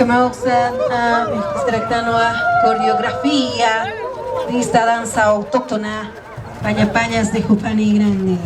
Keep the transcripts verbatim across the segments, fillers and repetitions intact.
Mauxan, ah, extractanwa coreografía de esta danza autóctona, Paña Pañas de Jufani Grande.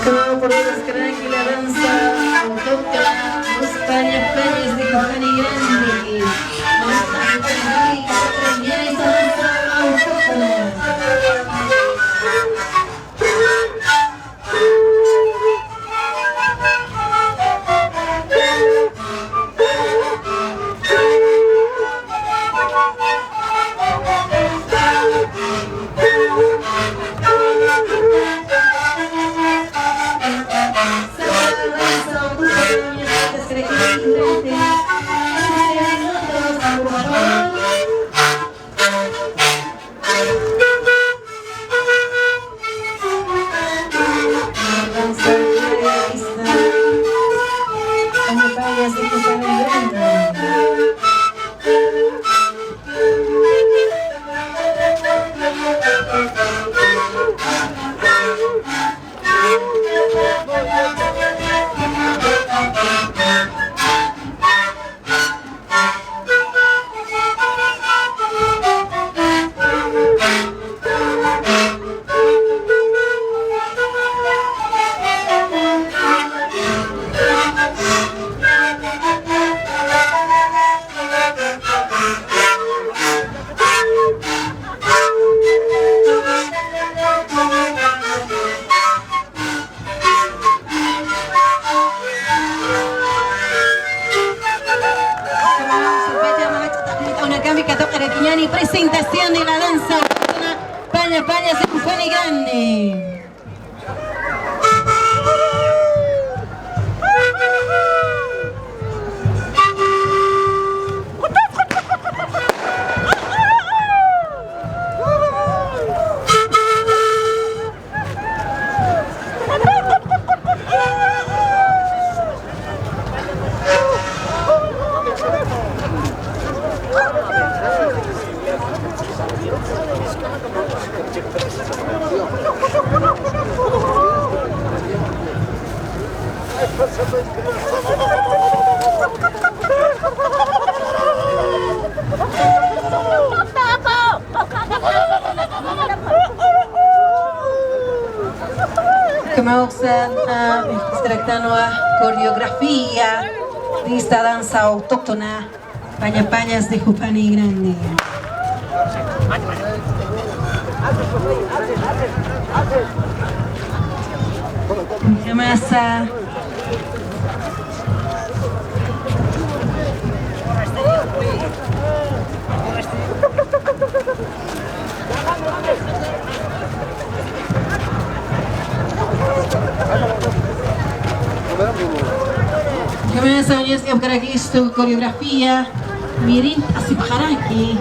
Como por las crack y la danza autóctona, los Paña Pañas de Jufani Grande. Vamos a cantar y aprender esta danza autóctona. Presentación de la danza autóctona Paña Pañas de Jufani Grande. Kamaxan, ah, extractanwa coreografía de esta danza autóctona, Paña Pañas de Jufani Grande. Kamasa. Kamasa, uñaskapkarakistu coreografía, mirin asipxaraki.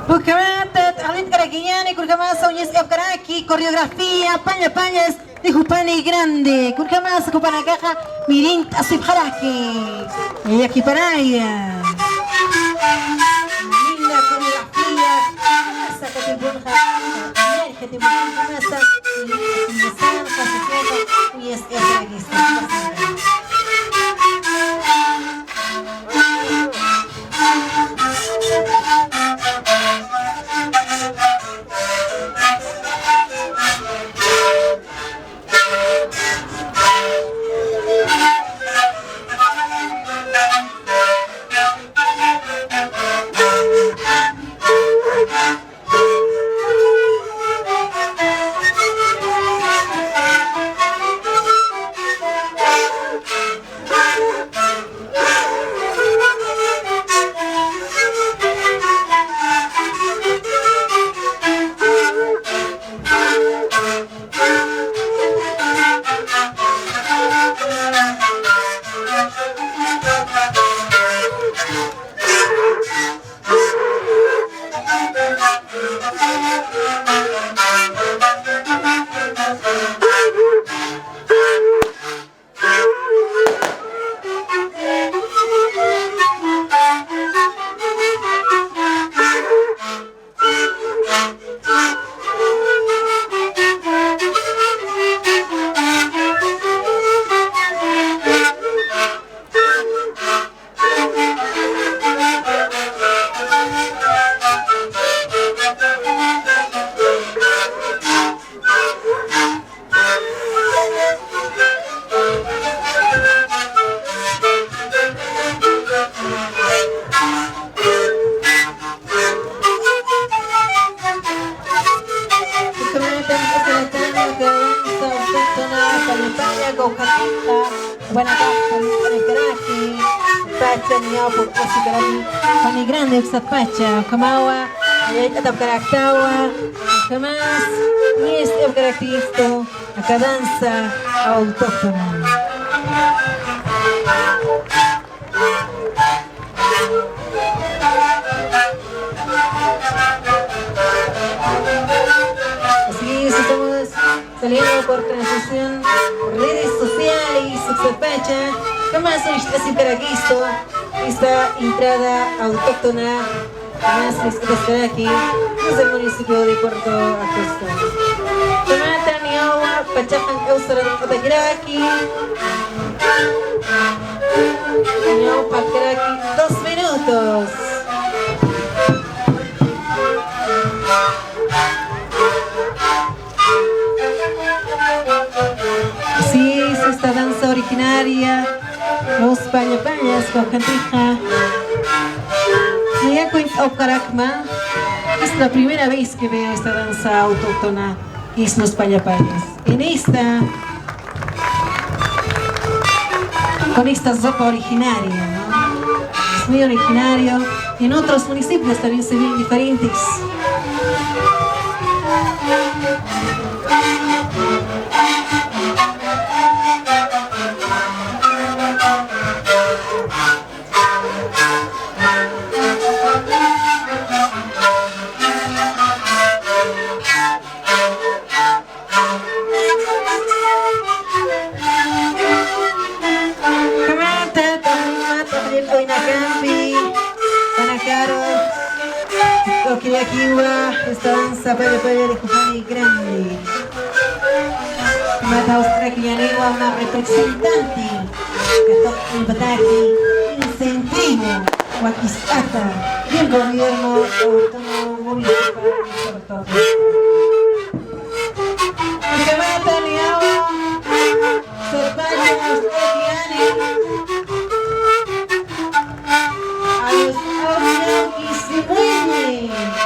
Ukhamat, alit karakiñäni, kunjamasa uñisipkaraki, coreografía, palla pallas, de Jupani Grande, kunjamasa jupanakaxa mirint'asipxaraki. Yakiparaya. Linda coreografía, kunjamasa katipunxa, kunjamasa, kunjamasa, kunjamasa, kunjamasa. Ukhamat, palla palla, kawkhantixa, jupanakax, jupanakax, pacha, niyaw purq'asikaraki, Jupani Grande uksat pacha, ukhamawa, yayt'atapkaraktawa, ukhamas, ñist'apkaraktistu, aka danza autóctona. Así es, estamos saliendo por transmisión por redes sociales, uksa pacha, ukhamas uñist'asipkarakistu, esta entrada autóctona. Más respetos para aquí, desde el municipio de Puerto Acosta. Jonatan, niyaw pachaxa kawsarakipxarakiraki. Niyaw pachkaraki dos minutos. Así es, esta danza originaria, los palla pallas, kawkhantixa. Nayax cuent'apkarakma, es la primera vez que veo esta danza autóctona, es los palla pallas. En esta, con esta ropa originaria, ¿no? Es muy originario. En otros municipios también se ven diferentes. Kamata, taqlima, taqlin oynakampi, panakaru, ukirakiwa, esta danza palla palla de Jupani Grande. Kamata, ustraki yaniwa, ma representante, katoq impataki, incentivo, wakisk'ata, del gobierno autónomo municipal. Ukhamata niyawa, Serpaño Australiani, a los audio y Simuini.